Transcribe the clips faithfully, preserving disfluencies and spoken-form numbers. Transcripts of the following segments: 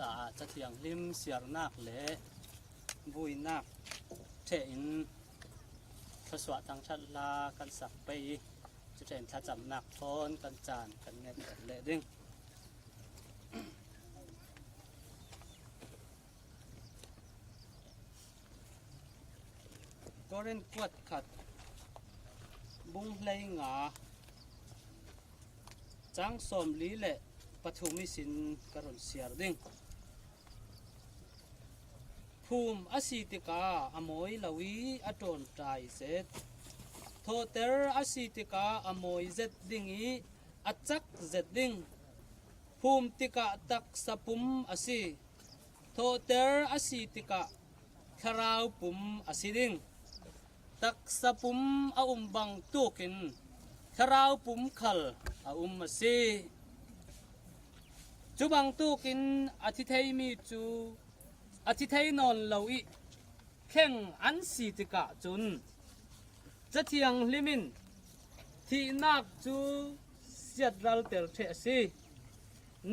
Ca thianghlim siarnak le buinak ṭhehin thluasuah thangṭhat hla kan sak pei i, cu ṭhehin thlacamnak thawn kan caan kan nget kan leh ding. Korin kuat khat bung hleinga cang sawmli le pathum ihsin ka run siar ding. Phum a si tikah a mawi lo i a ṭawnṭai zet, thawhter a si tikah a mawi zet ding i a cak zet ding. Phum tikah taksa pum a si, thawhter a si tikah thlarau pum a si ding. Taksa pum a um bang tukin thlarau pum khal a um a si. Cu bang tukin a thi theimi cu a thi thei nawn lo i thleng an si tikah cun Ca Thianghlim in thihnak cu siatralter ṭheh a si,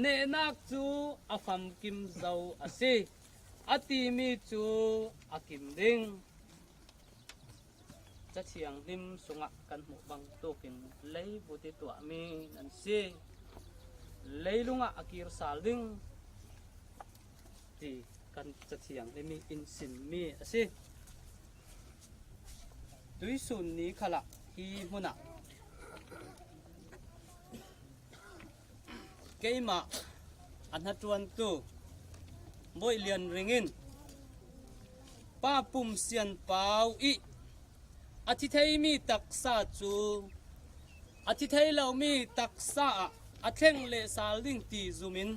nehnak cu a famkim zo a si, a timi cu a kim ding. Ca Thianghlim sungah kan hmuh bang tukin leivut i tuahmi nan si, leilungah a kir sal ding ti kan Ca Thianghlim i in simmi a si. Tuisun ni khalah hi hmunah keimah a hnaṭuantu Bawi Lian Ring in Pa Pum Sian Pau i a thi theimi taksa cu a thi thei lomi taksa ah a thleng leh sal ding ti zumin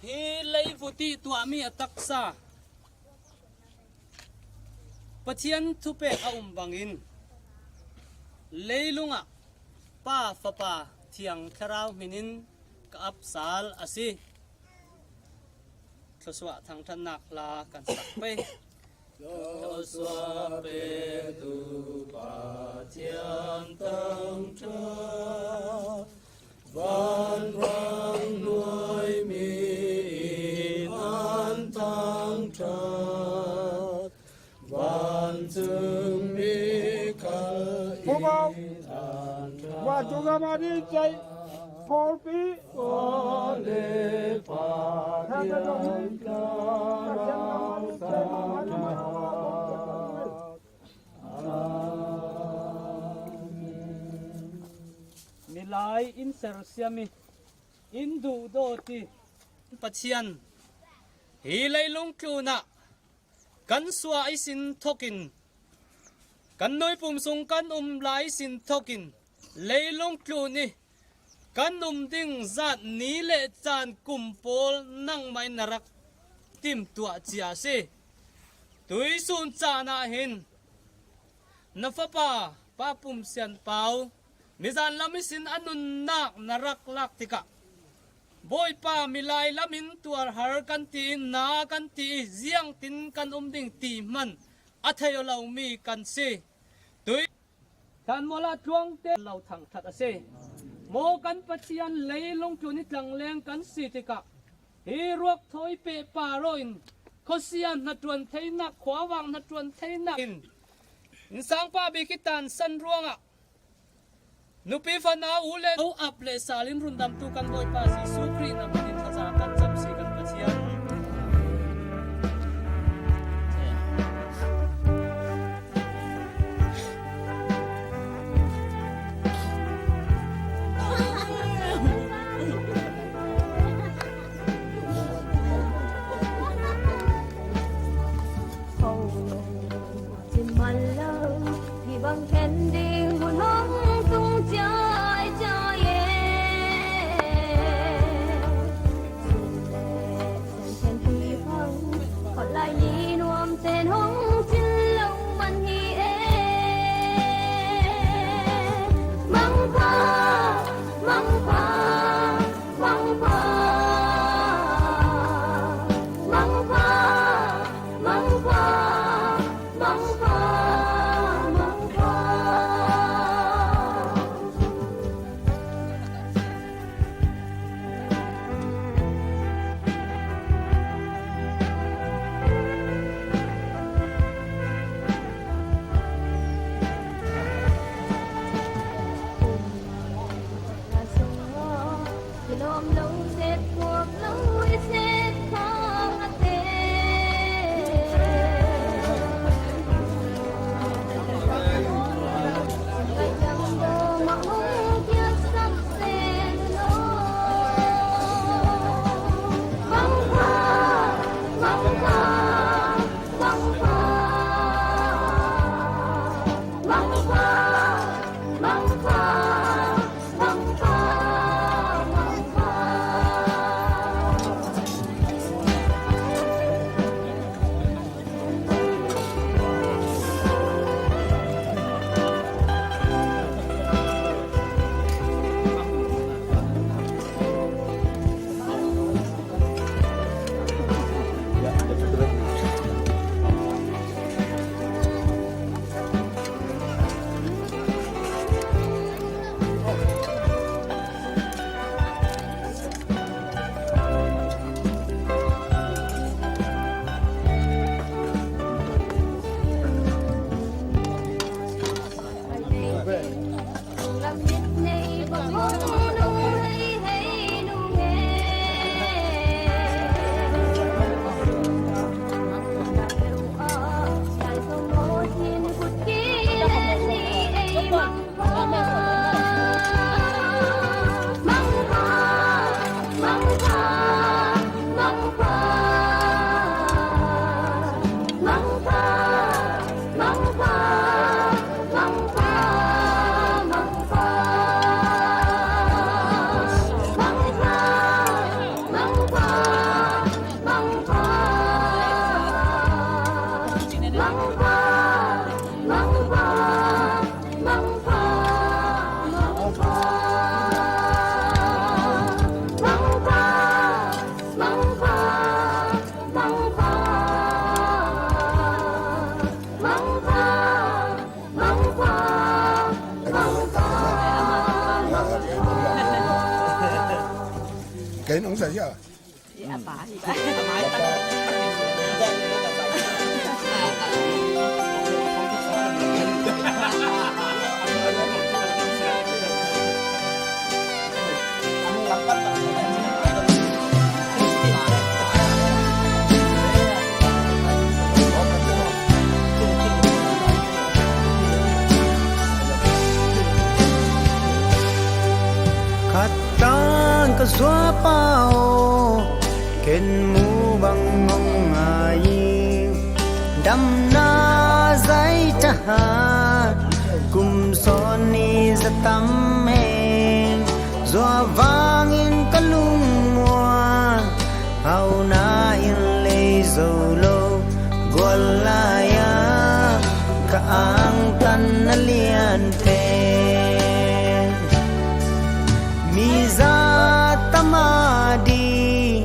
hi leivut i tuahmi a taksa Pathian thupek a um bangin leilungah Pa, Fapa, Thiang Thlarau hminin ka ap sal a si. Thluasuah thangṭhatnak hla kan sak pei. Thluasuah petu Pathian thangṭhat, vanram nuaimi in an thangṭhat, vancungmi khal in an thangṭhat. Pawlpi. Milai in sersiam i, in duhdawt i, Pathian hi leilung tlunah kan suah ihsin thokin, kan nuipum sung kan um lai ihsin thokin, leilung tlun i kan um ding zat ni le caan kum pawl nangmah in na rak timtuah cia a si. Tuisun caan ah hin na fapa Pa Pum Sian Pau mizan lam ihsin a nunnak na rak lak tikah, Bawipa, milai lamin tuarhar kan ti in, na kan ti i, ziangtin kan um ding ti hman a thei aw lomi kan si. Tui Thlanmual ah tluangte lo thangṭhat a si. Maw kan Pathian, leilung tlun i tlangleng kan si tikah hi ruak thawi pehpar aw in, khuasia hnaṭuan theinak, khuavang hnaṭuan theinak in, innsangpa bik i tansan ruangah nupi fana u le u ap le sal in rundamtu kan Bawipa Jesuh Khrih na hmin in thazaang kan cam si kan Pathian. Cin man lo, hi bang khen ding hun hong tung ciaicia e. Cin le sian khen tui hong, kholh lai ni nuam ten hong cin lo man hi e. Mangpha, mangpha, mangpha, mangpha, mangpha, mangpha, mangpha. Nong sa sia. Khat tang ka zuapa aw, ken mu bang hong ngai ing. Damna zai tahat, kum sawm nih za tam hen. Zua vangin ka lungmuang, hauna in lei zo lo, gual lai-a ka angtan na lian pen. Mi zat tam ading,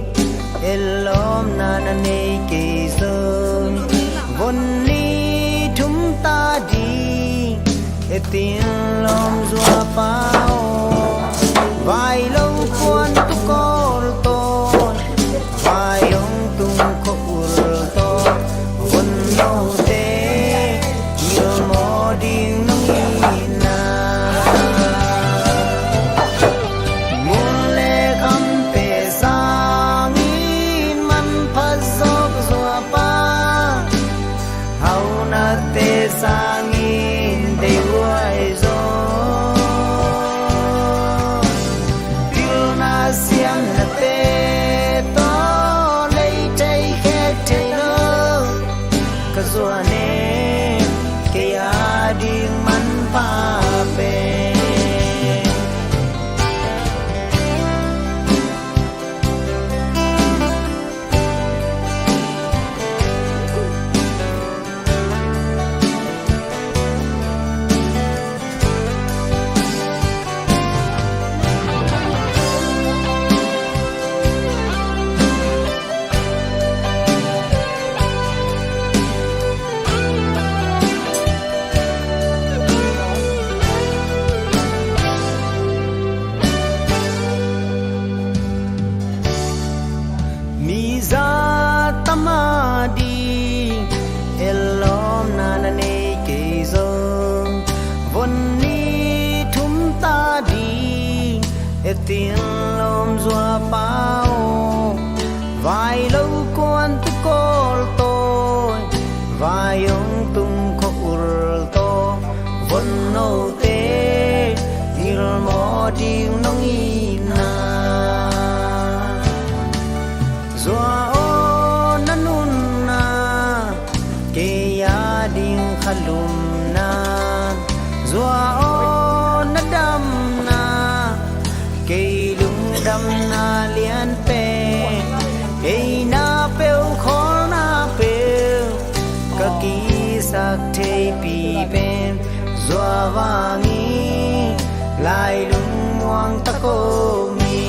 et lawmna na nei kei zong, vun ni thum ta ding, et in lawm zuapa aw. Vai lo kuan tu kawl tawh, vai hong tung khua ul tawh, vun note ngilmaw ding nong itna. Mun le khamte sangin manpha zawk zuapa, haunate sangin deihuai zaw. Pilna siamnate tawh lei thei khek thei lo ka zuan e, kei ading manpha pen. Mi zat tam ading, et lawmna na nei kei zong, vun ni thum ta ding, et in lawm zuapa aw. Vai lo kuan tu kawl tawh, vai hong tung khua ul tawh, vun note ngilmaw ding nong itna. Zua aw na nunna, kei ading kha lumna. Zua aw na damna, kei lungdamna lian pen. Kei na peuh, khawlna peuh, ka kisak theipi pen. Zua vangin lai lungmuang ta ko mi.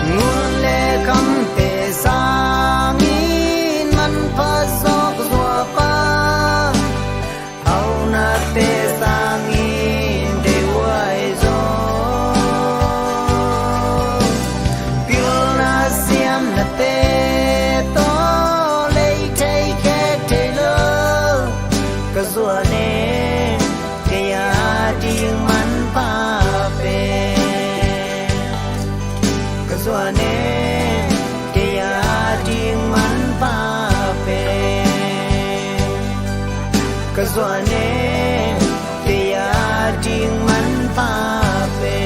Ngun le khamte sangin manpha zawk zuapa, haunate sangin deihuai zaw. Pilna siamnate tawh lei thei khek thei lo ka zuan e, kei ading manpha pen. Ka zuan e, kei ading manpha pen. Ka zuan e, kei ading manpha pen.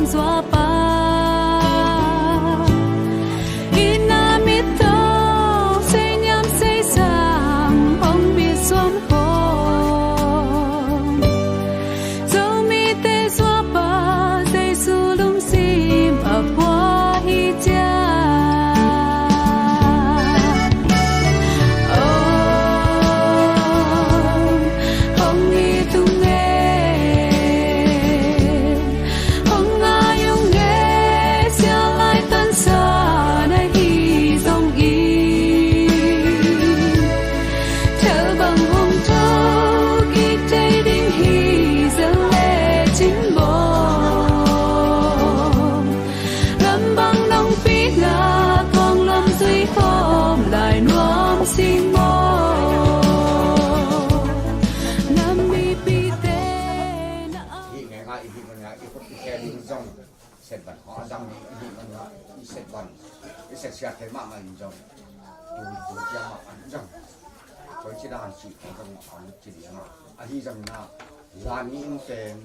Zuapa i na mit tawh sei niam sei sang hong mit suam hong, Zomite zuapa Jesu lungsim a pua hi ciang. Hong it ung e, hong ngai ung e, sia lai tansa na hi zongin, thel bang hong tho kik thei ding hi zel lecin maw. Lam bang nong pina kong lam zui khawm lai nuam sing maw. Na mipite na a. Hih ngenga i hih ngenga i khut i khe ding zong set ban hong a dang ding i hih ngenga i set ban i set siate mahmah in zong tu tu ciang mahmah in zong koi ci dan ci kong zong a lut ci ding a ahi zong na zani in pen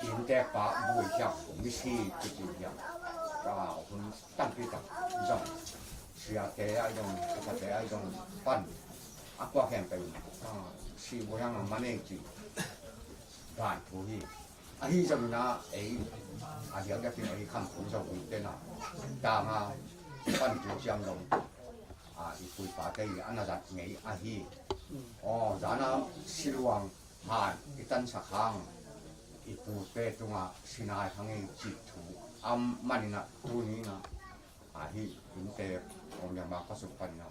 Innte pa bui hiam, misi kicin hiam, hun tampi tak zong siate a zong, pasate a zong pan a kua khempeuh si bui hiam a manei ci dan thu hi. Ahi zongin a ei a diakdiakin ei kham phun zo innte na tanga pan tu ciang zong a i puipate hi a na zat ngei ahi. Aw zana siluang han i tansak hang i pute tungah sinai hang i cih thu a maninah tuninah ahi innte om liangma ka suk paninah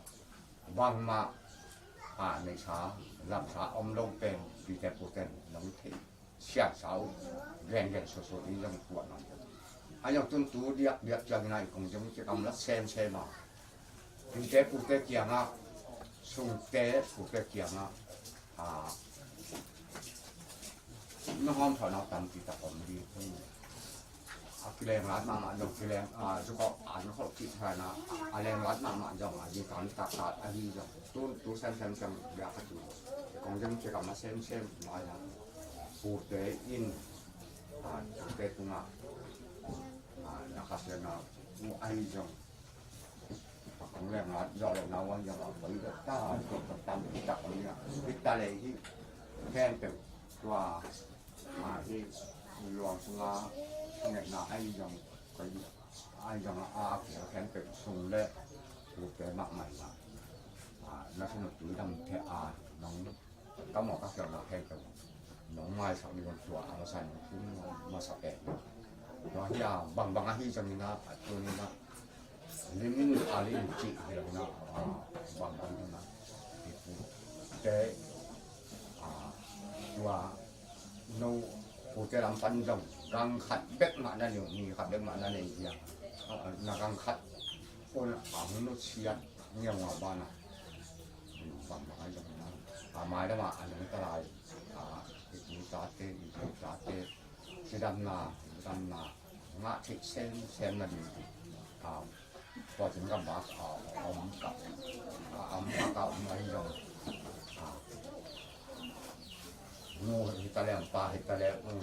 bangmah a neihsa lamsa om lo pen pite puten nong thei siangsa uh gengen susu i zong puah nang a zong tun tu diak diak cianginah i kong zong ci kam la semsem a pite pute kiangah sungte pute kiangah a na hawm thawhna tampi tak om ding. A kileng lat mahmah zong kileng a zukawh an khawh cih thana a leng lat mahmah zong a zingkang taktak ahi zong tun tu semsem ciang bia ka tu kong zong ci kam a semsem mai a pute in a pute tungah a na ka sian a mu ahi zong Kong leng a zawh leh nau a hiang a koi leh ta tua ka tam i tak a nia. Hi ta leh hi khempeuh tua a hi luang sunga ngetna a hi zong koi a hi zong a a kia khempeuh sung leh ute mahmah na na sung tui dam the a nong Ka mawh ka khialhna khempeuh nong maisak ding un tua a masa nong tun masa pen. Tua hi a bangbang ahi zongin a, a tunin a, limin a lim cih hi lo in a, bangbang in a, i pute, a, tua no pute lam pan zong gang khat bek mah na nei uh, ni khat bek mah na nei uh hi a, a, na gang khat un a hong nusiat ngiaungau banah. Bangbang ahi zongin a, a, maidam ah a nungta lai, a, i tu tate, i tu tate cidamna, cidamna ngah theih semsem na ding, a, tua cin gam bak a om ka, a, om ka, ka om ahi zong, a, nu hi ta leh, pa hi ta leh, um,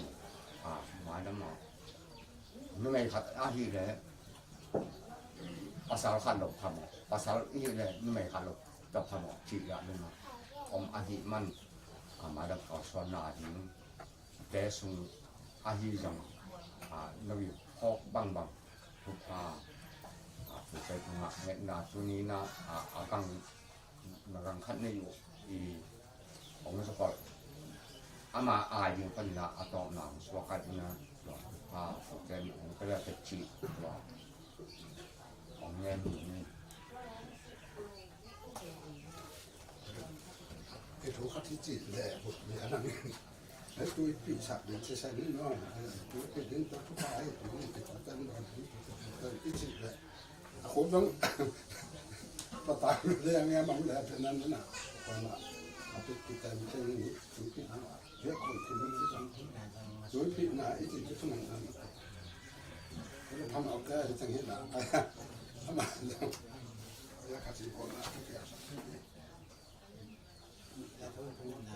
a, maidam ah numei khat ahih leh pasal khat lo phamawh, pasal ihih leh numei khat lo phamawh cih zah ding a om ahih man, a, maidam kalsuanna ding te sung ahi zong, a, no i phawk bangbang, a, a, ute tungah ngetna tuni in a, a, a gang na gang khat nei uh i hong suak a, ama ai ding panin a tawpna hong suak a, ina tua a ute nih hong pia pek cih tua hong ngen ding. I thu khat hi cih leh buk mi a nang in. Hei tuipi sak ding ci sa ni no. Tuipi ding tua tu pa hei tuipi sak ding no. Tuipi cih leh A khop dong patang le ang ya mang le pe nan na. Pana a pe kita mi te ni tu pi na. Ya khop ki ni ni dong. Tu pi na i ti tu na. Ko le pam au ka i tang hi na. Ama ya ka ti ko na. Ya ko na.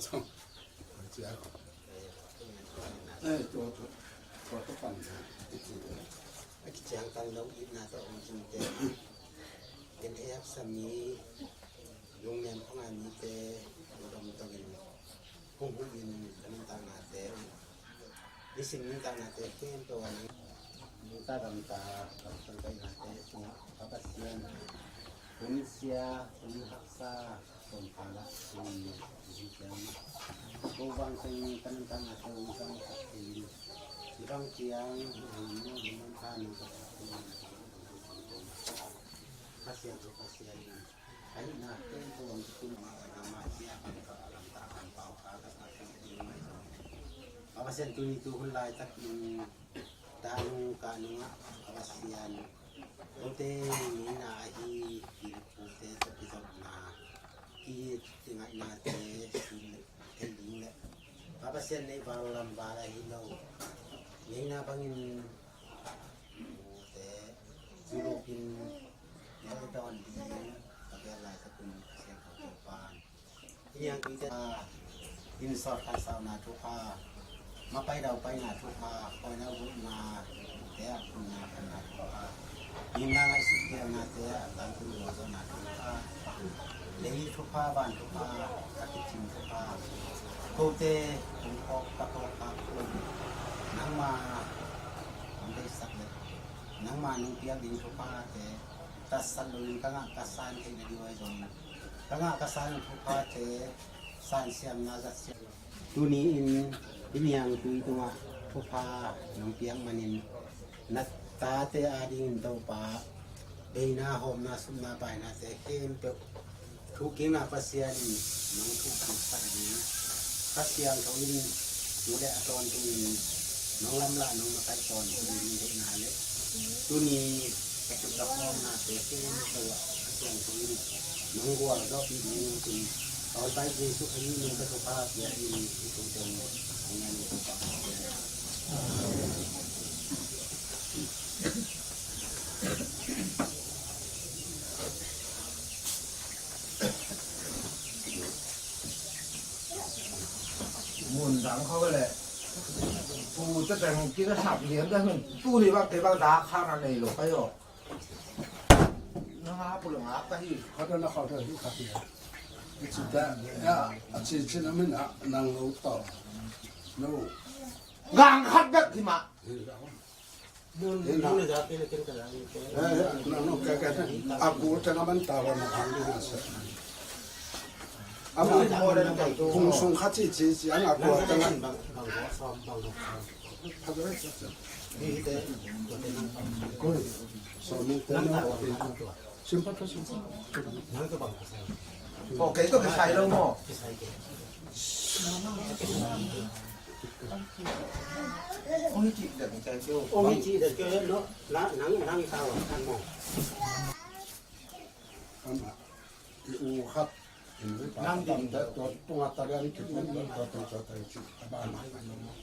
zong. Tua ciang. Eh, tua, tua, tua, tua pan. A kiciangtan lo itna tawh om cingte. Ken ei haksa mi, lungnem khong a mite, tua dom tawh in, hong hong in, ka nuntaknate. Nisim nuntaknate khempeuh ah nang nuntak gamta, gamta kainate sungah ka Pasian hun sia, hun haksa, hun pala, hun sia, hun sia. Ko bang seng ka nuntaknate hun sang sak in. Ibang tiang hun nuntak nang ka Pasian, Pasian. Ka hihna khempeuh hong kikum mah, ka nangmah ciah bang ka lamtak kan pau kha ka sa ka ding mai zong. Ka Pasian, tuni tu hun laitakin dah nung kah nungah, ka Pasian, kote ngeina ahi, kilpute tawh kizopna, ki, kingainate thei ding le, ka Pasian, neih val lam val ahi lo, ngeina bangin Mute, European, Melbourne ding, ka bel lai ka kun ka siang ka kun pan. Iniang tuite, in sawt kan sauna thupha, mapai dau paina thupha, koina gutna, te a kunna kanna thupha. Nina ngai sik piakna te a tangkun luazawna thupha. Lei thupha, van thupha, ka kicin thupha. Kote, kong kawk, ka kawk, ka kawk. Nangma, kong deihsak le. Nangma nong piak ding thuphate, tatsat loin ka ngah ka san theih nading ahi zongin. Ka ngah ka san thuphate, sansiamna zatsiam. Tuni-in i niangtui tungah thupha nong piak manin na tate adingin Topa beina, hawmna, supna, painate khempeuh thukkikna Pasian in nong thukkiksak ding, Kha Siangtho in tu le a tawntungin nong lamlah, nong makaih tawntung ding deihna le tuni ka thupha khawmnate khempeuh ah Kha Siangtho in nong gualzawhpih ding nong tun. Ka Honpa Jesuh a minin ka thupha pia in, i thu teng hong ngen uh. Mun dang khawng leh pu te teng kizahsak lian te hun, tuni bang te bang dak khang a nei lo ka hi aw. Na nga pu le nga ka hi. Khat na khat hi khat hi. I ci te, ya, a ci ci na min a nang lo tawh. No. Gang khat bek hi mah. Hi, gang. Ina. Eh, eh, no, no, ka, ka, ka. A kul teng a man ta wan a hang ding a se. A man kung sung khat ci, ci, ci, ang a kul teng a. Kul. So, mi te no. Simple to simple. Nang to bang kisai. Okay, to kisai lo mo. Kisai ke. Ong hi cih dan kisai kyo. Ong hi cih dan kyo no. Nang, nang, nang tawa kan mo. Ama, i u khat. Nang ding. Tua tunga tagan ki pun tua tua tua tua. Abang. Abang.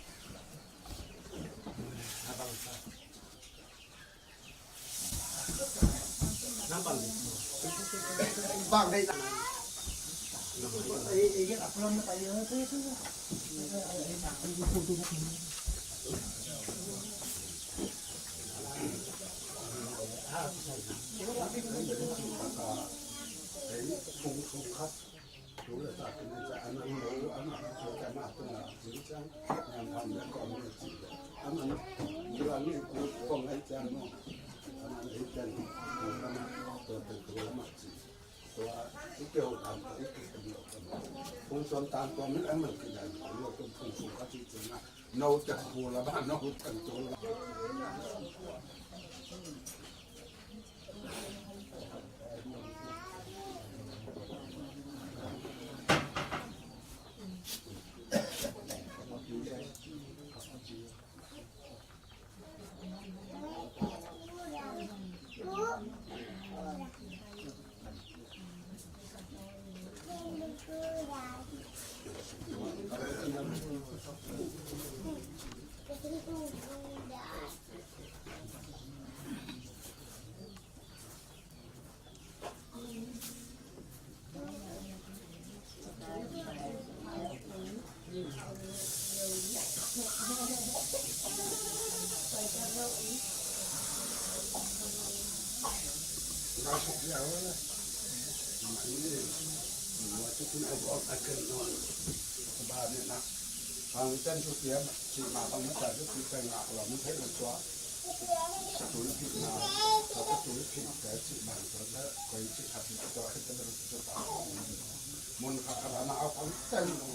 Mun khat khat ah na au kong ten lo.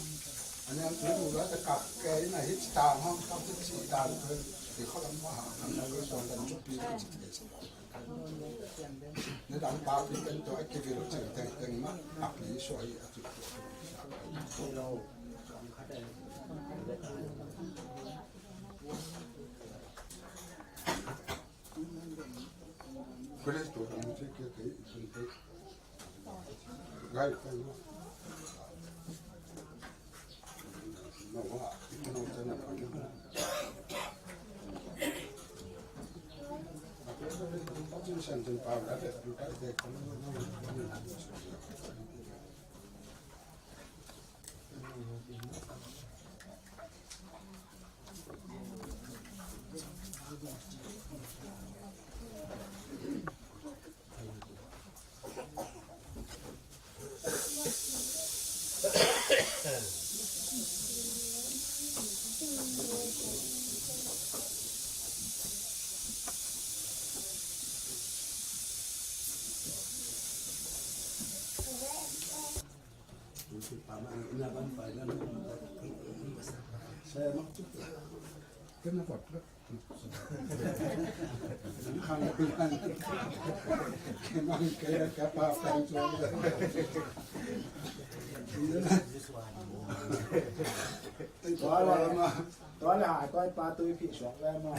An yang tu lu la ta kap ke na hit ta hong kap tu ci dan ko. Ti kho lam ma ha kan na ko so dan chu pi ko ci ke ci. Ni dan pa pi pen to a ki vil ci teng teng ma a pi so hi a tu. Kristo a mu ci ke ke sun te. Tua le hai tua pa tui phih suak le maw?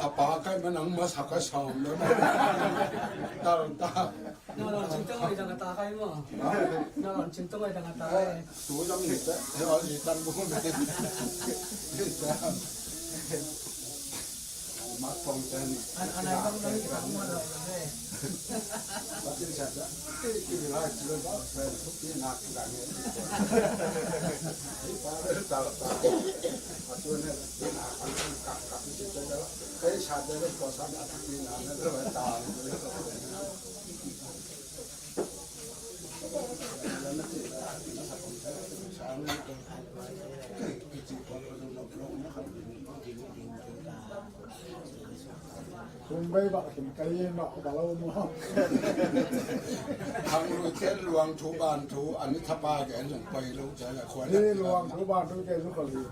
A pa kai ma nang masak a sawm le maw? Tal ta. Na lon cing tong ai dang a ta kai maw? Na lon cing tong ai dang a ta kai. Tu lam ni ta. He ol ni tan bu me. Ni ta. Mat kong ten. An, an ai kong nang ki tang mo lo, eh. Patin sa sa. Ki, ki lai ci lo ba, sa, ki na ki dang, eh. Ki pa, ta, ta. Atu ne, ki na, kan, kan, kan, ki sa, sa. Kai sa, sa, ko sa, na, ki na, na, ta. Kum bei bah kim kai bah bah lo mu. Hang lui ten luang thu ban thu, an ni thapa ke an zong pai lo, ca la khuan. Ni luang thu ban thu ke su kali.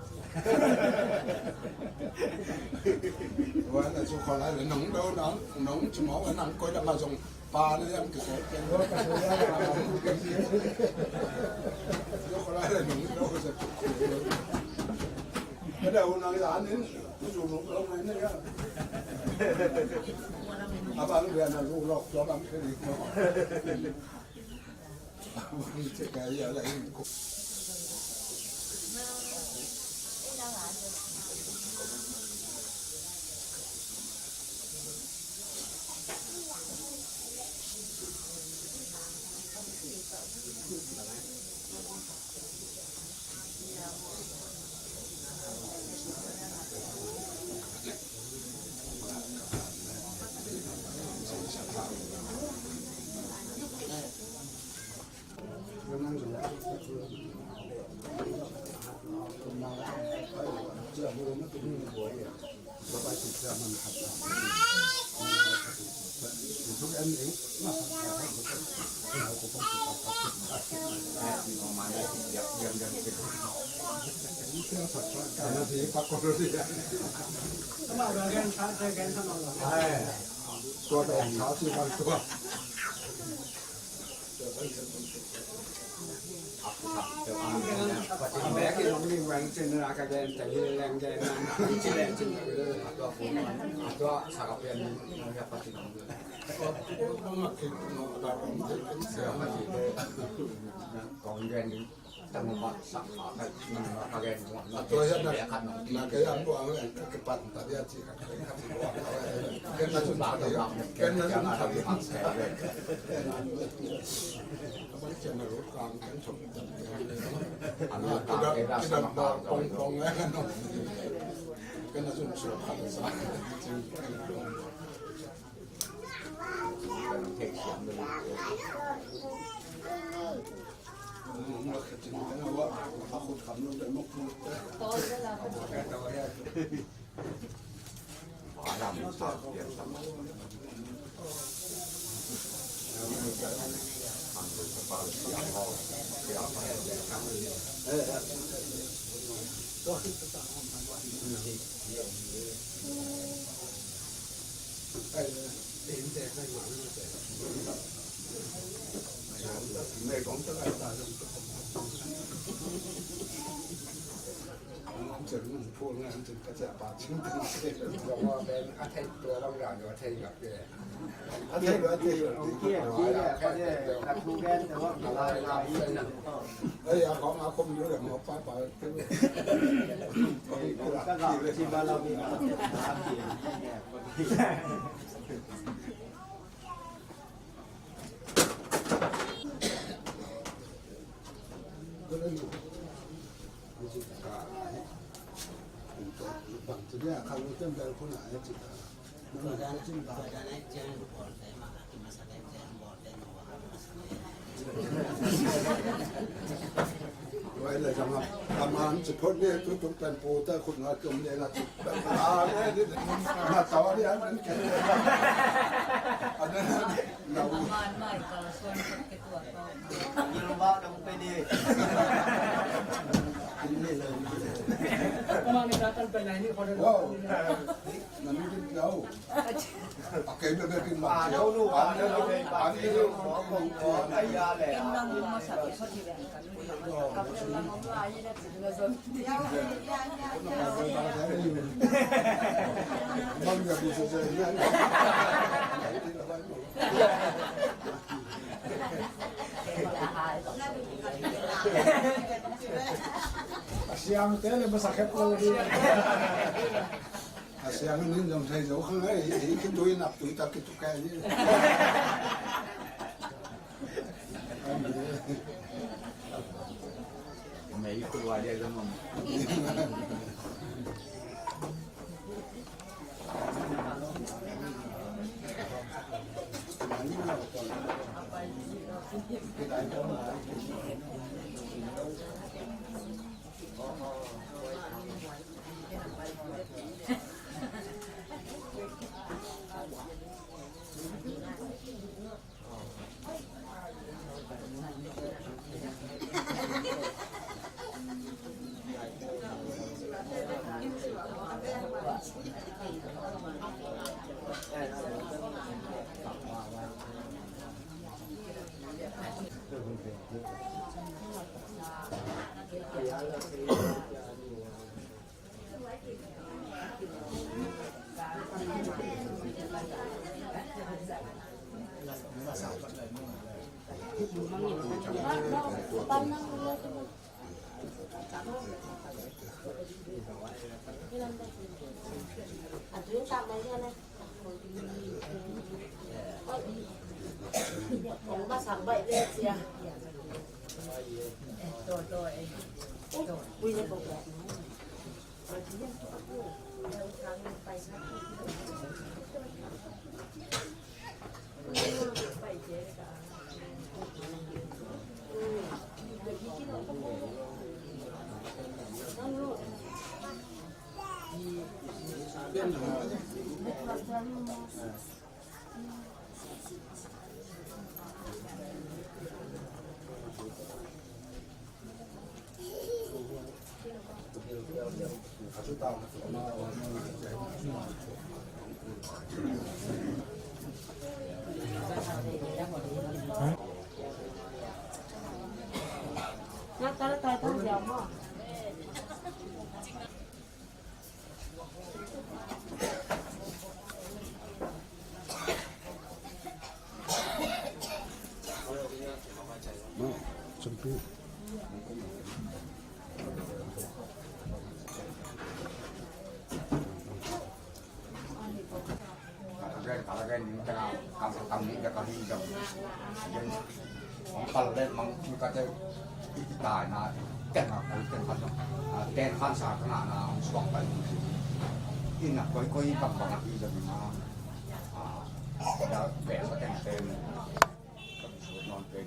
Wan a su khuan lai le nong do nong, nong ci mo, nang koi la ma zong. Pa na yam kisa ken. Yo ko la le nung lo sa. Kada unang ya anin. Nung lo na ya. Abang dia na lu lo, abang kiri ko. Abang cek ya la in ko. Wai le jang a, a man ci phot ne, tu tuk pen pu ta khut nga tum ne la ci. A ne ni na taw ni an an ke. A ne na u. Man mai ka la suan ke tua ko. Ni lo ba dong pe ni. Ni lo. Kuma ni ka tal pe lai ni ko de. Wow. Na mi kin lau. A siang te le masa khep lo di. A siang nin zong sai zo khang ai, ei ki tui nak tui tak ki tu kai ni. Mei ku wa dia zong. Ten khan sa ka na na hong suak pai. Ina koi koi bang bang a hi zong ina. Ah, da bel sa ten ten. Ka bi suak non ten.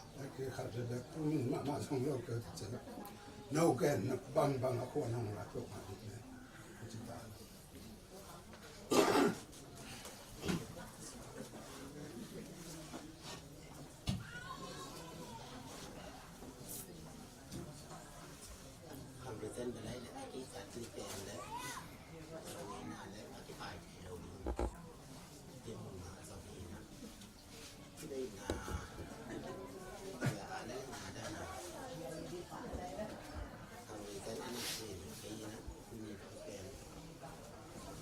Ai ke khat le le, min mahmah zong lo ke, no ken na bang bang a khua nong la to ma ni ne. Ci ta.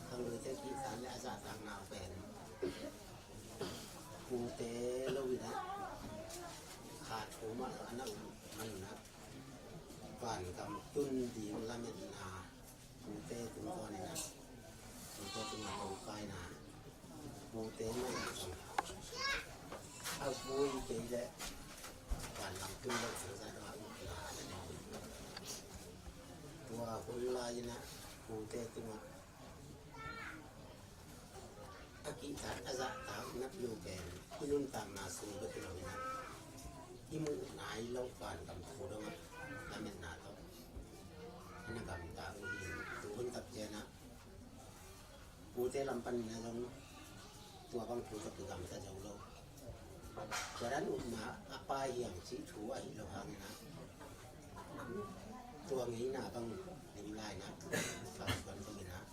Khangluite kihsan le a zahtakna uh pen pute lo in ah, kha thum ah a na um man in ah, vangam tun ding lametna pute tungtawn in ah, pute tungah tongpaina, pute mah in ah zong a vui kei leh vangam tun lo zong zah dong a upna a na nei. Tua hun lai in ah pute tungah a kihtak a zahtak na piu pen i nuntakna sung bek hi lo in ah, i muh nai loh vangam thu dongah lametna tawh a na gamta uh hi. Tu hun tak ciang ah pute lam panin ah zong tua bang thu tawh kigamta zo lo. Tua dan upna a pai hiam cih thu ahi lo hangin ah, tua ngeina bang lim lai in ah, fak suan bangin ah,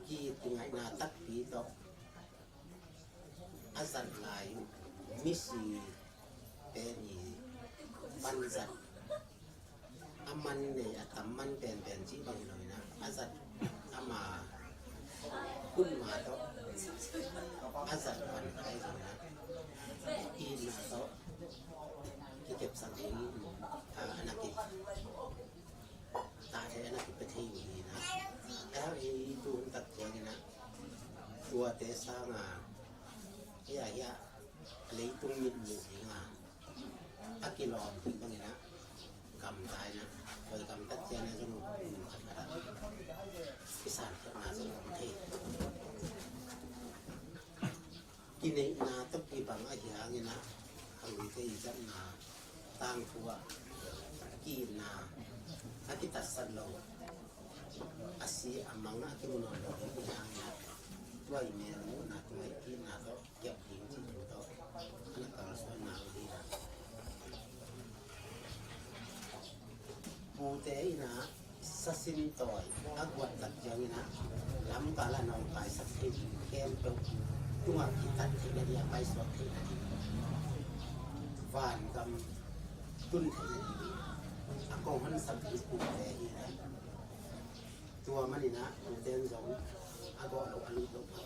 ki ngaihna takpi tawh a zat lai uh misi pen i pan zat a man nei a tam man penpen cih bang hi lo in ah, a zat ama hun ma tawh a zat pan khai zo in ah, itna tawh kikepsak ding a na ki tahte a na kipia thei uh hi in ah. Ahi tu hun tak ciangin ah, tuate sanga hia hia leitung mitmuh dinga a kilawm ding bangin ah gamta in ah, tua Na tawh kibang ahih hangin ah, a luite i zatna tangthu ah ki-itna a kitatsat lo, a si a mang a kimu nawn lo ahih hangin ah, tua i melmuhna, tua i ki-itna tawh kiap ding cih thu tawh a na kalsuanna uh hi. Pute in ah sasin tawi a guat tak ciangin ah, lamkal ah nawngkaisak thei ding khempeuh tungah kitat theihna ding, a paisuak theihna ding, vangam tun theihna ding a kong honsak ding pute hi. Tua manin ah pute in zong a gawh loh, a lut loh pah.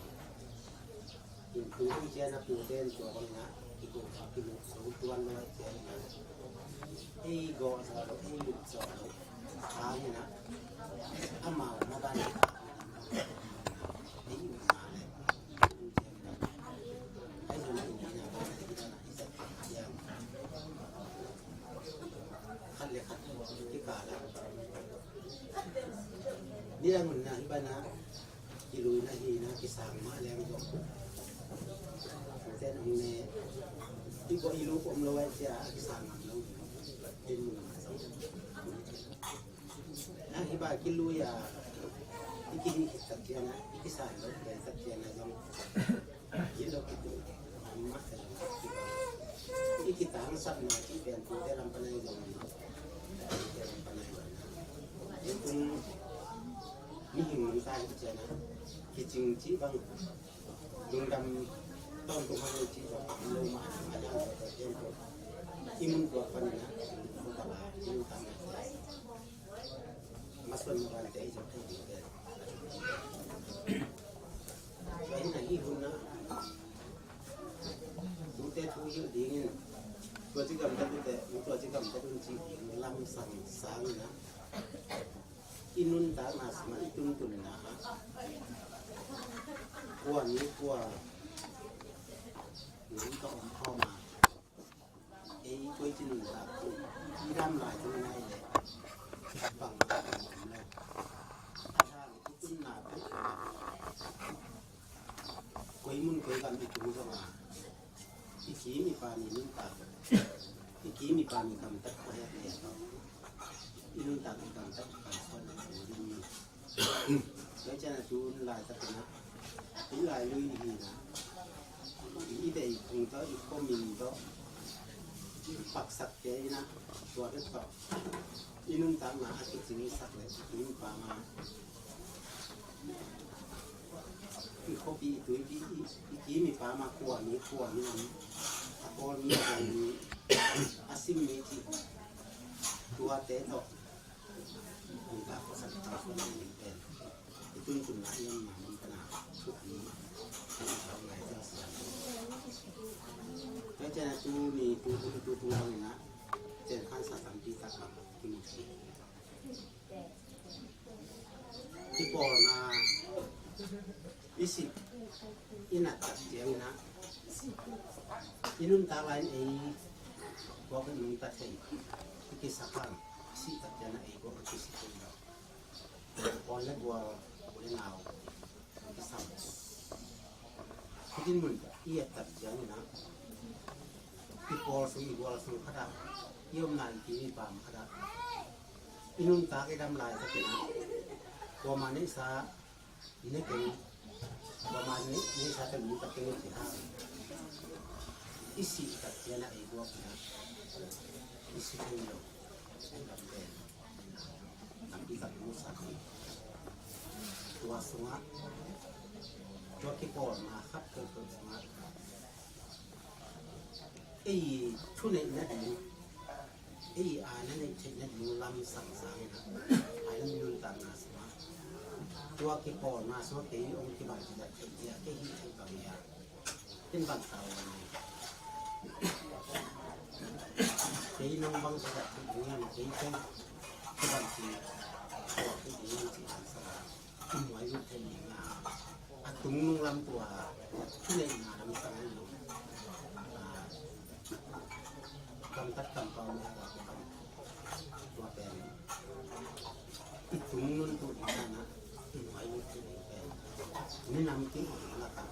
Innkuan ciang a pute in tua bangin ah kiko kimuh zo tuan lo ahih ciangin ah, ei gawh zaw loh, ei lut zaw loh hangin ah, amau maban ei um mah leh, ei zong i nina ban ah i zat ciang khat le khat kikal ah nidang un na hi ban ah, kiluina hina kisang mah leng zong, pute in hong ne, i gawh i lut om lo ahih ciang a kisang ngam lo. Tin mun mah zong, a hi ban kilui a i kihih khit tak ciang a, i kisang lo tak ciang a zong, i lo kitu mah ka zong, i kitangsapna cih pen pute lam pan ahi zong, pute lam pan ahi zong, i tung mihing nungta hi ciang a, kicing cih bang, lungdam tawntung hang cih bang om lo mah, a dang tua tua ciang tua, i mun tua panin ah, i mun tua panin ah, i mun tua panin ah, masuan mabante i zong thei ding te. Tua hi na, hih hun ah tute thu hilh dingin, tua ci gamtat uh teh, tua ci gamtat un cih ding lamsang sangin ah, i nuntakna sungah, i tuntunna ah, kua mi kua nang ka om khawm a, ei koici nuntak uh, i dam lai tung nai leh bang mah om lo. A dang i tunna uh, koi mun koi gam i tung zong a, i kim i pam i nuntak, i kim i pam i gamtat kua het leh, i nuntak i gamtat i kalsuan a tung ding hi. Tua ciang a tun laitakin ah, i lailui i hihna, i deih phung tawh, i khuamin tawh, i paksakte in ah, tua bek tawh i nuntakna a kicingsak leh, i kim i pam a, i khuapi i tuipi, i, i kim i pam a, kua mi kua mi om, a Kawl mi, a Zong mi, a Sim mi cih tuate tawh, nuntak khuasak, kalsuan ding pen i tuntunna i omna mun pan a thuk ding, i zau ngai zau sia. Tua ciang a tuni, tu, tu, tu, tu bangin ah, cian khansa tampi tak bang kimu thei. Kipawlna i sih, i nat tak ciangin ah, i nuntak lai-in ei guak in nungta thei, i kisak hang, i sih tak ciangin ah ei guak in kisih thei lo. Pawl le gual, u le nau, i kisam. Hih din mun i et tak ciangin ah, i pawl sung, i gual sung khat ah, i omna, i kim i pam khat ah, i nuntak i dam laitakin ah, kuamah neihsa ne keng, kuamah neihsa tawh lungtak keng ci hang, i sih tak ciangin ah ei guak in ah i sih thei lo. Ei gam pen tampi tak musak hi. Tua sungah, tua kipawlna khat peuhpeuh sungah, ei thuneihna ding, ei aana neih theihna ding lamsang sangin ah, a i nuntakna sungah, tua kipawlna sungah kei hong kibang kizat theih ding a, kei hih theih bang hi a, ken bang tau a, kei nong bang kizat theih ding a, kei ken kibang kizat theih ding a, ci lamsang a, i muai lut thei ding a, a tungnung lam tua, thuneihna lam tang a, a, gamtat kampau mah a, tua pen i tungnung tu ding a, i muai lut thei ding pen, minam ki ung lak a,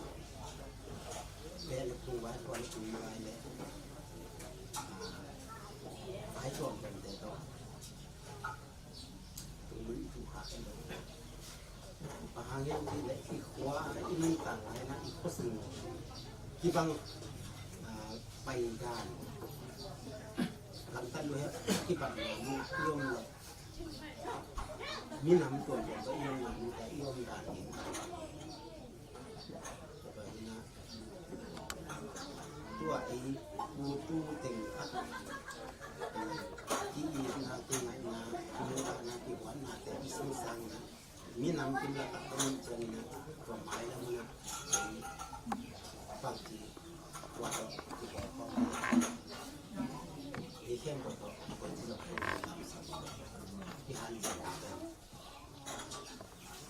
pen Vai tuan tui vai le, ah, vai tuan tuan te tawh tungmui i tuh khak hi lo. Bang hang hiam cih leh i khua, i nuntak lai-in ah i khua sung kibang, ah, paidan, lamtat lua hiam kibang lai-in ah i om leh minam tuamtuam tawh i om lai-in ah i om dan hi. Tua hi-in ah tua ei u tu teng khat, ki-itna, kingaihna, kinuntakna, kihuatnate i singsang in ah minam kim lakah ka muh ciangin ah tua mailam in ah ei bangci tua tawh kibawl khawm, ei khempeuh tawh bangci lak khawm, i han ciang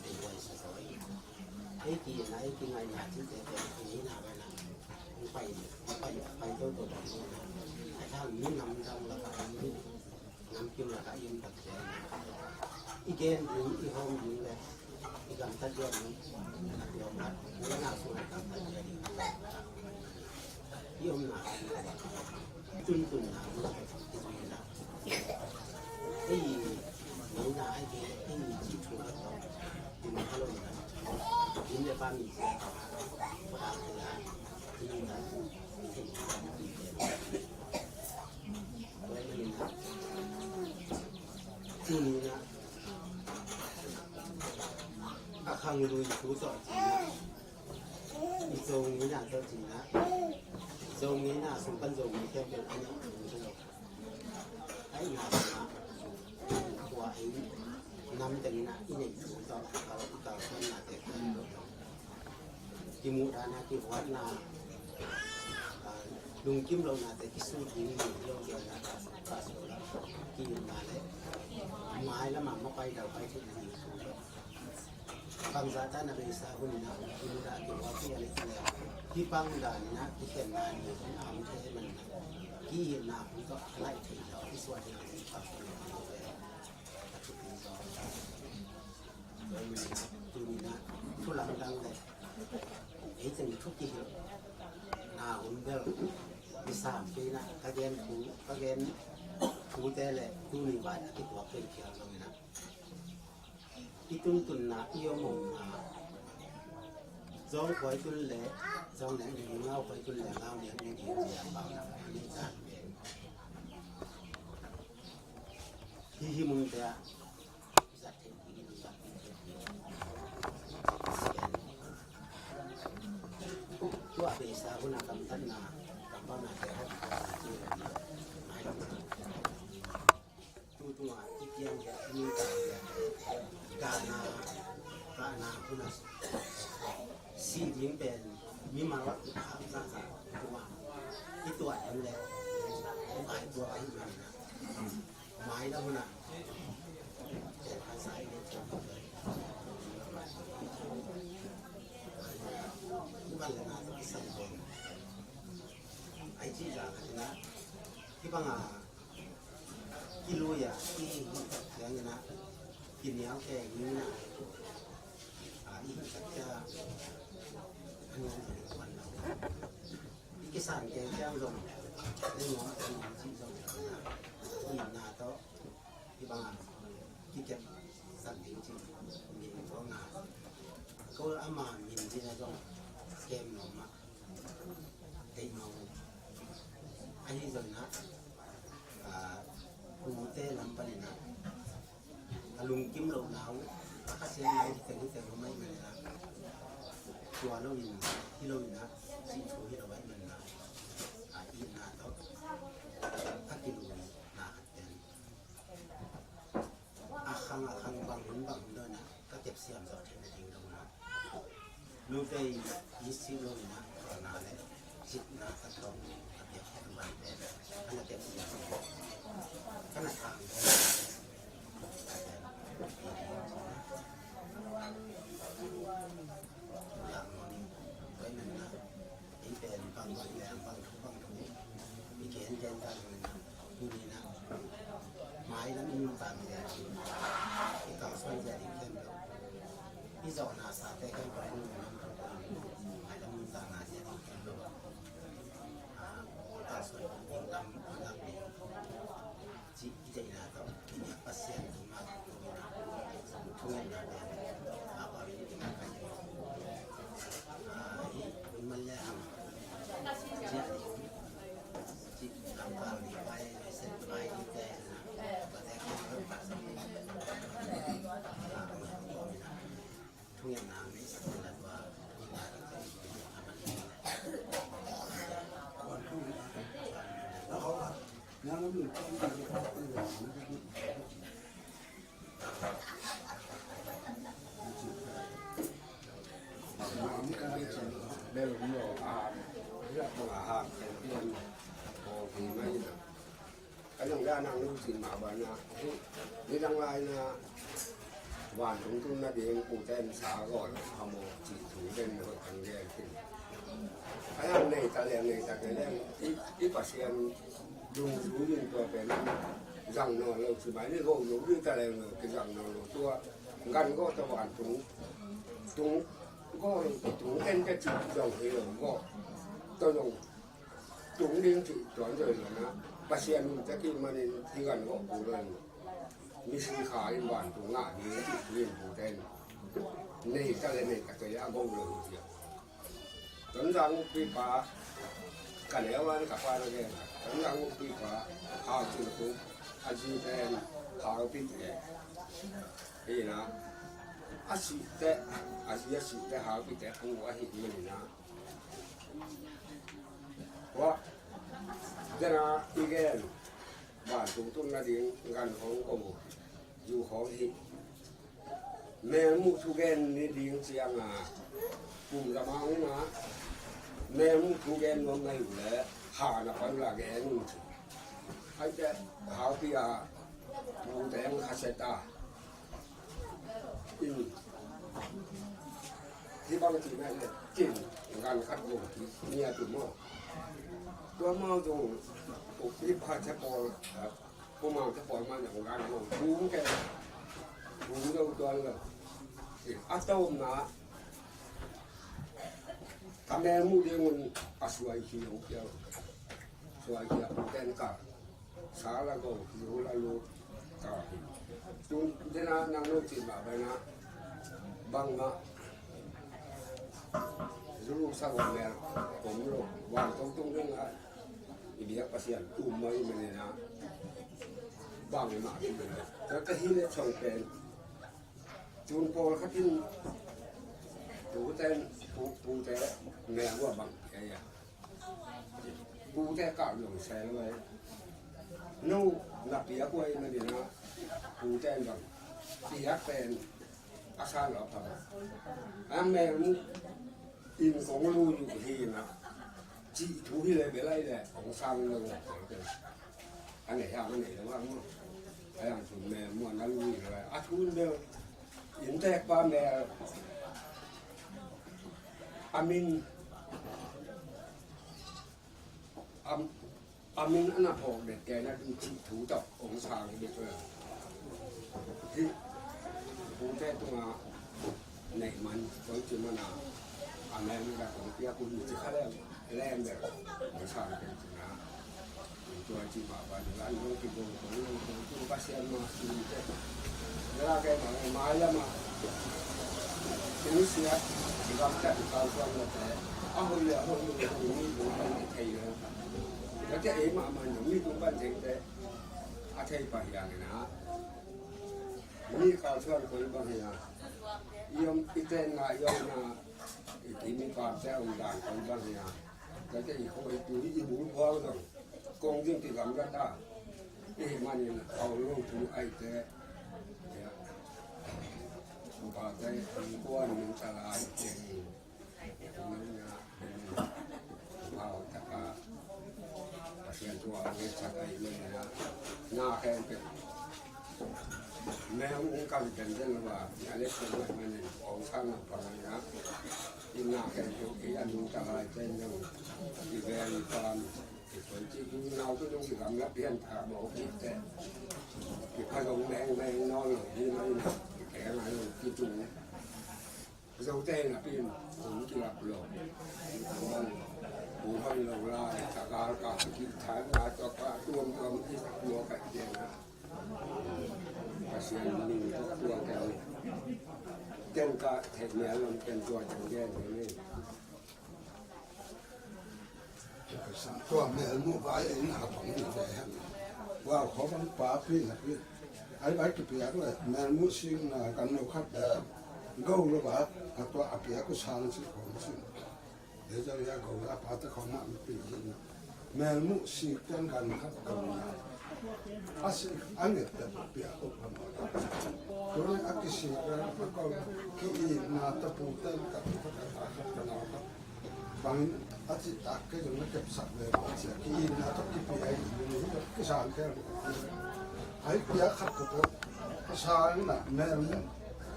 ei huai sa zaw hi. Ei ki-itna, ei kingaihna cihte pen i neihna banah hong pai, hong pai, pai toto bang hi-in ah, a thang minam dang lakah, minam kim lakah i om tak ciangin ah i gen ding, i hawm ding le i gamtat ding a tuam khat, i na sung a gamtat ding a tuam khat. I omna, tuntunna, i zuina, ei ngeina, ei ngeina, ei ci thu a tawh, i ma lo na, inn le pa mi sia tawh, pa a kila, i ngeina, i ngeina, i ngeina. Tuni-in ah a khanglui thu tawh ci-in ah, i Zo ngeina tawh ci-in ah, Zo ngeina sung pan Zo ngei khempeuh a neih thu hi lo. A neihna sungah tua ei nam teng in ah i neih thu tawh i kal, i kalsuannate khempeuh tawh kimuhdahna, kihuatna, ah, lungkim lohnate kisut ding hi lo, kiatna, ka, ka suak a, ki-itna le mailam ah mapai dal pai theihna ding thu tawh. Bangzah ta na beisa hun in ah kimudah, kihuat, ki-it le, kipang dan in ah kikhenna ni hun a om thei ahih manin ah, ki-itna hun tawh a laih theih lo, i suah theih lo, i suah theih lo, a thupi zaw. Tuni-in ah thu lamdang le ei teng thu kihilhna hun bel i sam kei in ah, ka gen thu, ka gen thute le tuni vai a kituak kei khial zongin ah, i tuntunna, i om omna, zawng khuai tun le zawng nek ning, ngau khuai tun le ngau nek ning hi, ci a paunak a neih dan pen hih, hih munte ah zat theih dingin zat theih ding. Tua beisa hun a gamtatna, gamtatnate hawh, tu tungah i piang hiah, i nuntak hiah, kahna, kahna hun a sih ding pen mimal a i khak zahzah tungah i tuah hen leh i pai tuak ahih manin ah, mailam hun ah tel khat sa i leh tuak i van le na tawh i san pen ai cih zah khat in ah, hih bang a kilui a i hih tak ciangin ah, kinial keng in ah, a i hih tak ciang a nuam zong i kuan lo. I kisan keng ciang zong i nuam, i nuam cih zong i itna tawh hih bang a kikep sak ding cih min ko na, ko ama min ding a zong kem nuam mah. Theih mah uh. Ahi zongin ah, ah, kute lam panin ah, a lungkim lohna uh, a khasiatna uh, hiteng hiteng uh mah ahih manin ah, tua loin, hi loin ah, cih thu hi lo ahih manin ah, a itna tawh a kiluina khat pen a khang a khang, bang hun bang hun lo in ah ka kepsiam zawh theih nading lo in ah, lutei i sih lo in ah, kawlna le citna ka tawh ka piak khat van pen ka na kepsiam, ka na thang, lak nawn in, tua ahih manin ah, ei pen bang bang leng, bang thu bang thu i gen gen ta zongin ah, tuni in ah mailam i nuntak zia ding, i kalsuan zia ding khempeuh, i zawhna sate khempeuh i nuntak, mailam nuntakna zia ding khempeuh Ka nong dan ang lu cin mah bang a, nidang lai na vantung tun nading pute in sa gawl a mawk cih thu den hoih kan gen khin. Ai ang nei ta leng nei ta ke leng i, i Pasian dungzui in tua pen zang nawn lo ci mai ni, go lo ding ta leng lo kizang nawn lo tua. Gan gawl ta vantung tung gawl lo ta tung en ka cih zong hi lo gawl ta zong tung ding cih tuan zoi lo na. Pasian nuntak ih manin hi gan gawl pu lo in misi kha in vantung ngah ding cih thu in pute in nei ta le nei ta ke a go lo hi cia. Tonzang ukpipa ka neu an ka pa na gen. Tonzang ukpipa Hau Cin Khup, a zi pen Hau Pite. Hi na, a sihte, a zi a sihte Hau Pite pu a hi hi na. Wa, dena i gen vantung tun nading gan hong ko mu zu hong hi. Melmuh thugen ni ding cianga pum lamang ina melmuh thugen nuam ngai uh le hana pan la gen un ci. Aite haupi a pute ang khaseta in hi bang ci na le kin gan khat gong ci nia tu mo. Tua mau zong uk hi pha che pawl Pu Mang te pawl man zong gan lo tung ke tung lo tuan lo. A tawmna ka mel mu ding un a suai khi lo kiau suai khi a pu ten ka sa la go khi lo la lo ka hi. Tun dena nang lo cin ba ba na bang ma zulu sa go mel kom lo wan tong tong ding a. I biak Pasian tum mai mene na bang mah hi mene. Ka ka hi le chong pen tun pawl khatin puten pute mel gua bang ya ya pute ka long sel wai. No na piak wai mene na puten bang piak pen a san lo pha a mel mu in kong lu yu hi na. Ci thu hi le belai le kong sang lo na kong te a nei ha ma nei lo ma mu a yang sun me mu na lu hi le a thu in bel in tek pa me a min a min a na phawk det kei na ding cih thu tawh hong sang hi bek lo. Hih pute tunga neih man koi ci mana a mel mi ka kong piak uh hi ci kha lem lem bek hong sang kei ci na. Tua ci mah ban lan hong ki gong kong long kong tung Pasian mah ci te. Bela kei mah mai la mah. Ci ni sia ci gam ta ci kau suan la te. A hoi le a hoi le a hoi ni bu kan thei le. Ka te ei mahmah in mi tung pan thei te a thei pah hiang in a mi kalsuan koi bang hiang i om i tenna i omna i kimi pamte om dan koi bang hiang ka te i khoi tu i bul buang dong kong ding ti gamla ta i manin a ong lo tu ai te pamte i kuan min ta lai teng. Hau taka Pasian tua a ngetsak ahi manin na khen pek mel ung kal den den lo a na lek pen mai manin ong sang na pang ahi na in na khen pek i a nung ta lai ten dong i vel i pam i pon ci du nau tu dong i gam la pian ta mawk i te i pha dong meng meng nawn lo hi mai na i keng ahi lo ki tung. Zote napi in kong kilap lo. Kong hon lo lai taka Ka kithak na tawh ka tuamtuam i tua ka gen a, Pasian min tawh tua ka gen. Ken ka theih mial lam ken tua ken gen ni. Tua melmuh vai ei na bang ni ve hen. Wow, kho bang pa pi na pi. Ai vai kipiak le melmuh sing na kan no khat le. Go lo ba a tua a piak ko sang si khong sing. Dei zong ya go la pa te khong ma pi hin. Melmuh sik ten kan khat ko na. A sik a nget te pia ko pa ma. Ko ne a kisik a ko ki i na ta pu ten ka pu ka ta khat ka na ka. Bangin a cih tak kei zong na kepsak ve a ci a ki i na ta ki pi ai ni ki sang kei. Ai pia khat ko ta. Sang na melmuh.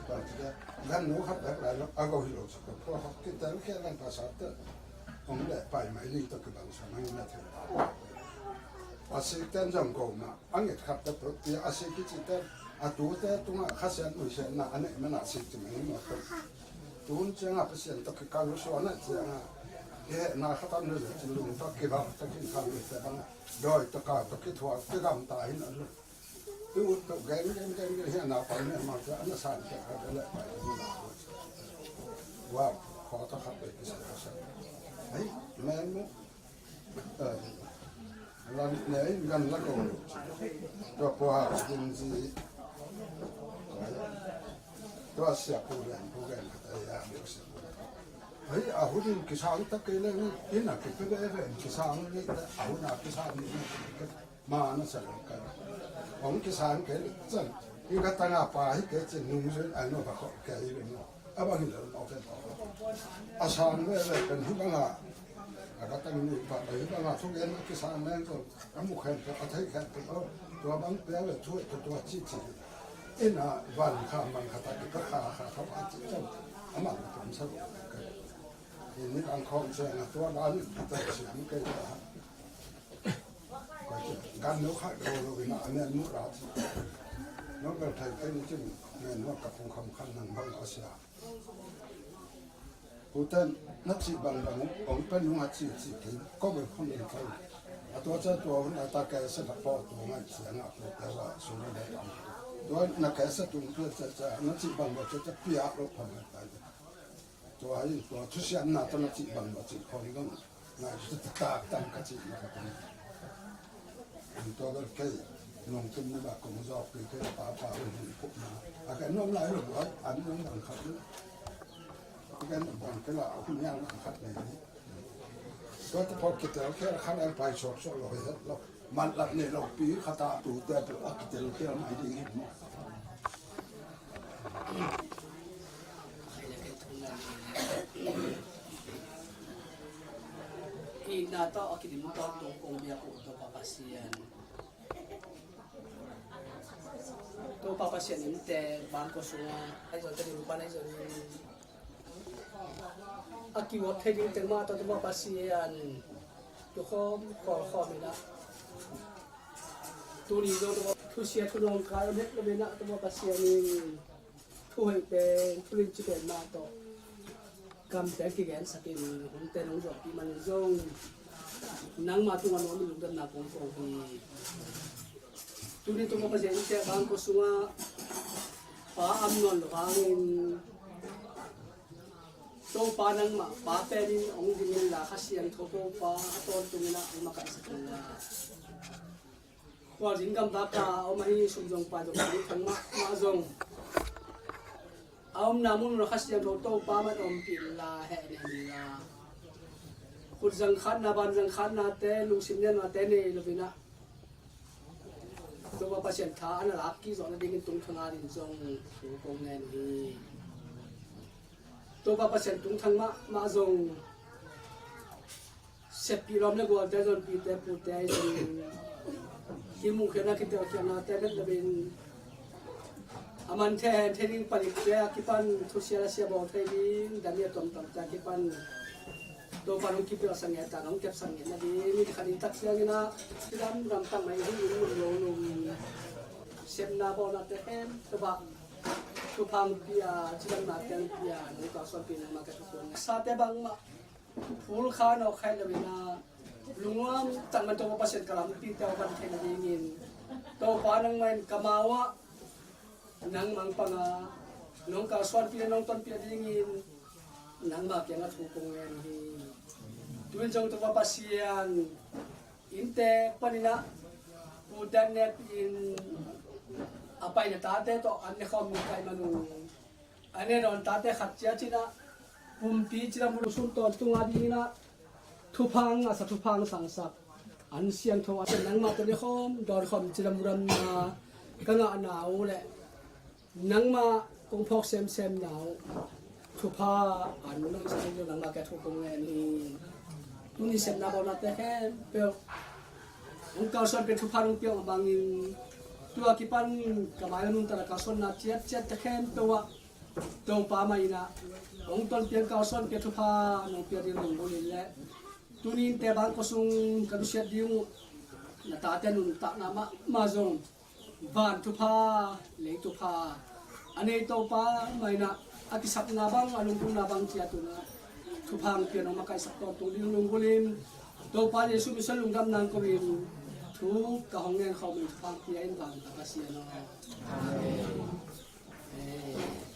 Ba ci a gan no khat bek lai lo a go hi lo ci ko. Ko kitel kei gan pa sa te. Hong leh pai mai ni tawh kibang sa mai na thei. A sik ten zong ko mah a nget khat tawh tua a sik i cih ten a tute tungah Kha Sian Ui Sian na a neih man a sik ci mai ni mawk tawh. Tun ciangah Pasian tawh kikal uh suan ah ciangah i hehna khat a nu ci lung tawh kibang tawh kikal uh te bangah dawi tawh ka tawh kithuak kigamta hi na lung. Tu tu geng geng geng geng hian na pai ne ma ka na san ka ka le pai ni na. Wa kho ta khat pe ki sa sa. Ai men mu. Lam ne in gan la ko. To po ha din ji. To sia pu ren pu ren ka ta ya. Ai a hu din ki sang ta ke le ni in a ki pe be be ki sang ni a hu na ki sang ni. Ma na sa lo ka. Hong kisang kei le cang. I ka tanga pa hi kei cin nung zui ai no ka khawh kei hi no. A bang hi lo no kei to. A sang ve ve pen hi banga. A ka tang ni pa hi banga thu gen a kisang neng ko. A mu khen ko a thei khen ko. Tua bang pia ve thu ko tua ci ci. Ina van kha man kha ta ki ka kha kha kha pa ci cang. A man kam sa lo kei. Ini ang khawm sa na tua dan ni ta siam kei ta. Gan lo khat lo lo ina a mian muh ra ci. Nong bel thai kei ni cin mian muh ka phung kham khan nang bang a sia. Uten na ci bang bang ong pen nung a ci ci kei ko bel kham nang kei. A tua ca tua hun a ta kei sa ta po tua ngai sia nga ko kei wa su lo da tam. Tua na kei sa tung tua ca ca na ci bang bang ca ca pia lo pham hai tai. Tua hi tua thusiamna tawh na cih bang na cih khawng dong. Na cih tak tang ka cih na ka tang. An tua bel kei nong tum ni ba kong zawk kei kei pa pa un hun kup na. A kei nuam lai lo buai an nuam bang khat ni. A kei nuam bang kei la a hun yang bang khat ni. Tua te pawh kitel kei la khan an pai suak suak lo hi het lo. Manlap nei lopi khat ah tute peuh a kitel khial mai ding hi maw? Itna tawh a kidim tawh tung kong biak uh Topa Pasian. Topa Pasian innte bangkua sungah ahi zong te ding pan ahi zong in a kiuap thei ding teng mah tawh Topa Pasian tukhawm khawlkhawm inah tuni zong Topa thusia thunawng kai om het lo inah Topa Pasian in thuhoih pen thulimci pen mah tawh kamte kigensakin hun ten hong zawhpih manin zong nangma tungah nuam in lungdamna kong ko hi. Tuni Topa Pasian in tek bang ko sungah pa am nawn lo hangin Topa nangmah pa penin hong dingin la Kha Siangtho Topa a tawntung inah hong makaihsak inla khualzin gamta ka a om ahi sum zong pai zong thang mahmah zong a omna mun Kha Siangtho Topa man ompih inla heh nen inla khut zangkhatna ban zangkhatnate lungsim nianmate nei lo inah Topa Pasian tha a na lak kik zawh nadingin tungthang adin zong thu kong ngen uh hi. Topa Pasian tungthang mahmah zong seppih lawm le gualte zong pite pute ahi zongin kimuhkhiatna kitelkhiatnate met loin a man thei a hen thei ding palikte a kipan thusia la sia bawl thei ding dami a tuamtuamte a kipan Topa nong kipilsak nget a nong kepsak nget nading mi khat in tak siangin ah cidam ramtak mai hi in mun lo nung sepna bawlnate hen Topa thupha hong pia cidamnate hong pia nong kalsuanpih nangmah ka thukuan sate bangmah phulkha nawk khaih loin ah Lungnuam tak man Topa Pasian ka lampite aw van theihna dingin Topa nangmah in ka mau ah nangmah panga nong kalsuanpih le nong tonpih dingin nangmah kiangah thu kong ngen hi. Tuin zong Topa Pasian innte paninah Pu Daniel in a paina tate tawh an ne khawm ni kaih manung a ne dawn tate khat cia cinah pumpi cidam bulu sun tawntunga dinginah thupha ngahsa thupha sangsak an siangtho a ten nangmah tawh ne khawm dawn khawm cidam buramna ka ngahna uh le nangmah kong phawk semsemna uh thupha an nong sa ding nangmah kiang thu kong ngen hi. Tuni sepna bawnate khempeuh hong kalsuan pen thupha nong piang a bangin tua kipan ka mai la nuntak a kalsuanna ciatciatte khempeuh ah Topa mah inah hong tonpiang kalsuan pia thupha nong pia ding lunggulin le tuni innte bang kosung ka nusiat ding uh na tate nuntakna mahmah zong van thupha lei thupha a nei Topa mah inah a kisapna bang a lungdamna bang ciat unah thupha hong pia nong makaihsak tawntung ding lunggulin Topa Jesu min suang lungdam nang ko in thu ka hong ngen khawm in thupha hong pia in van ka Pasian aw. Amen.